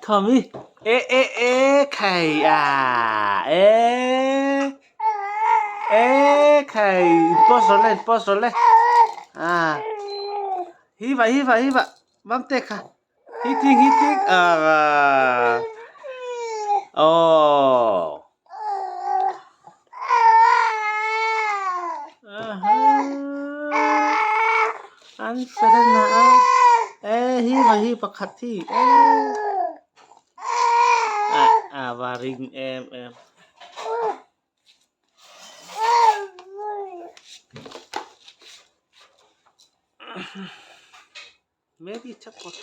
Tommy e e e khai a e e khai post rồi lên post rồi lên à hi vậy hi vậy hi vậy bấm tê kha hitting hitting à oh An fel a e hi va hi pakhat hi e a va ring em em. Maybe chakawt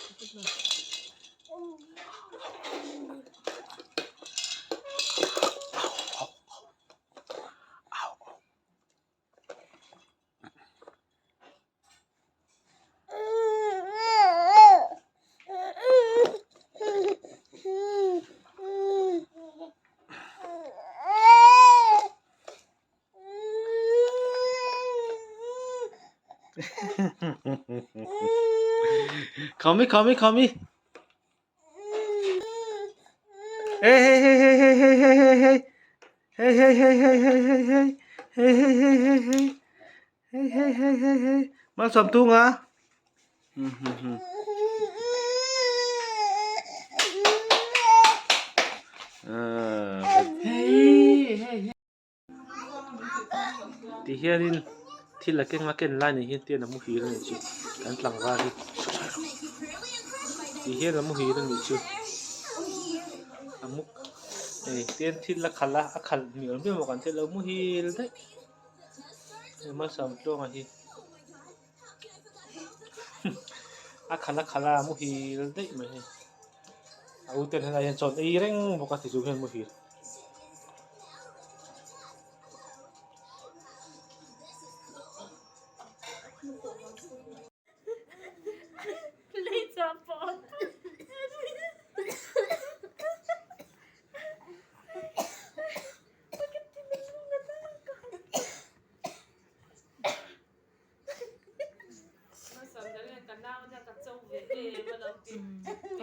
Call me, call me, call me. Hey, hey, hey, hey, hey, hey, hey, hey, hey. Hey, hey, hey, hey, hey, hey, hey. Hey, hey, hey, hey, hey. Hey, hey, hey, hey, hey. Malsawmtunga. Ti hianin thil a keng a ken lai ni hian tian a muhil a nih chu kan tlangval hi ti hian a muhil a nih chu a mu hei tian thil a khalh a a khalh hmial hmial maw kan thil a muhil daih hei malsawmtluanga hi a khalh a khalh a a muhil daih mai hei a u ten helai hian chaw an ei reng bawk a tichu hian muhil.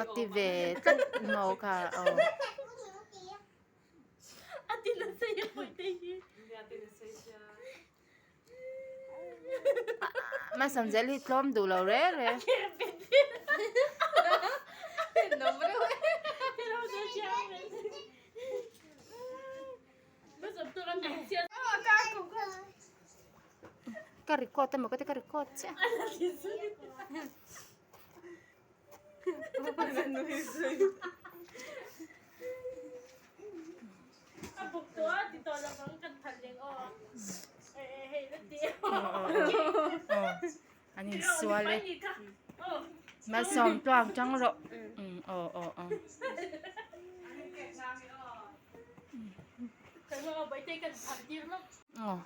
A ti ve tlat maw kha aw. Hmasam zel hi tlawm duh lo re re. Ka record emaw ka ti ka record chiah. An insual e. Malsawm tluang tang rawh. Aw aw aw. Aw.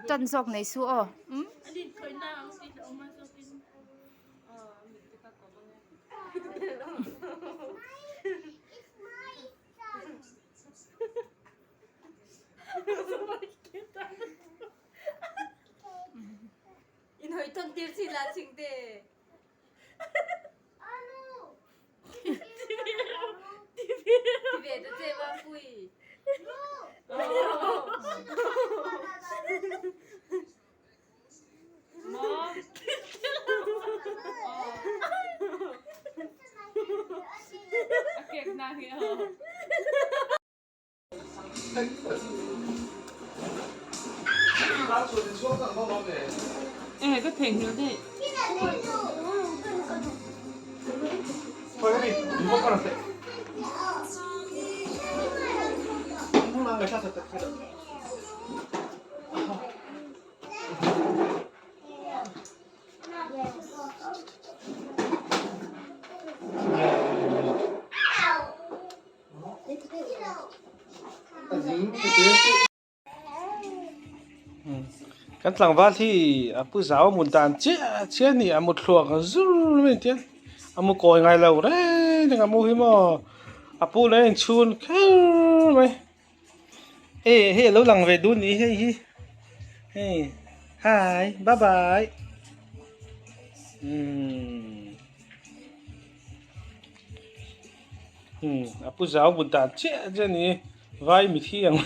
Tan zawk nei su aw. Ê, ka theihnghilh daih. Kan tlangval hi a pu zau a mut dan chiah chiah a ni a mut thluak zur mai ang tiang a mu kawi ngai lo reng reng a mu hi maw a pu leh a inchhun kher mai hei hei alo lang ve dun ni hei hi hei hi bye bye. Umm umm a pu zau but dan chiah chiah a ni vai mithi ang.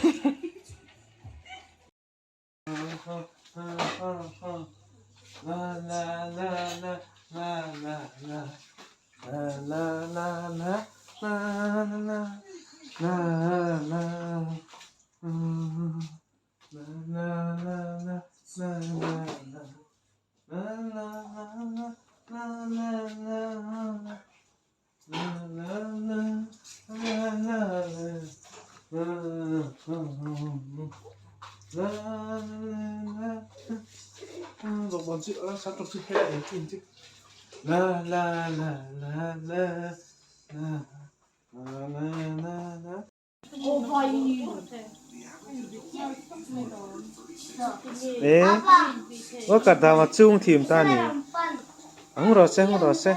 E o ka dama chung thim ta ni ang ro se ang ro se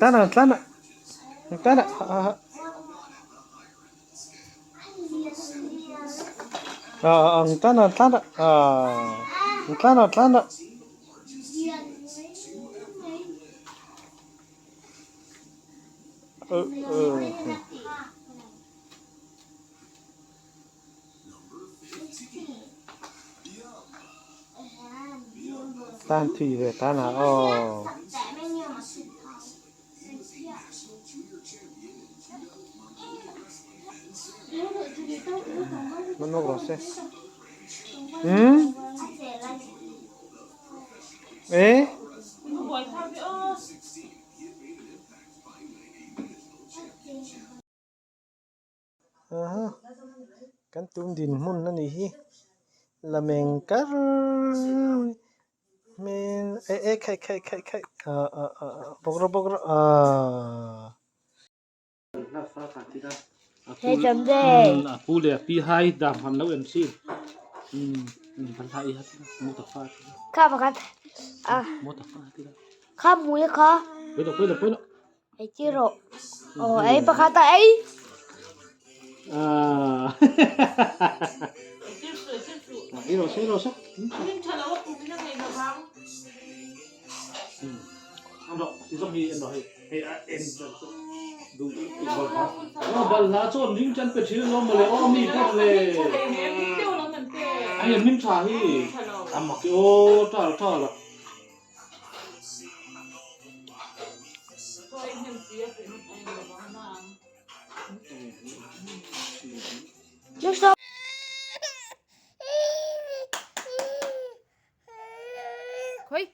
ta na ta na ta na a ang ta na ta na a ta na ta na Tan thủy về tan à oh. Nó nó sẽ. Ừ. Ê. Aha kan tum dinhmun a nih hi lameng kar hmel eh eh khaih khaih khaih khaih ah ah ah bawk rawh bawk rawh ah. A pu leh a pi hai dam han lo em chin Kha mui kha. Ei chi rawh. Aw ei pakhat a ei. Ei rawh se ei rawh se. Balhla chuan ring chan pe thin alawm mawle aw mi pawh le hei hming tha hi a mak e aw tal tal a. Khawi.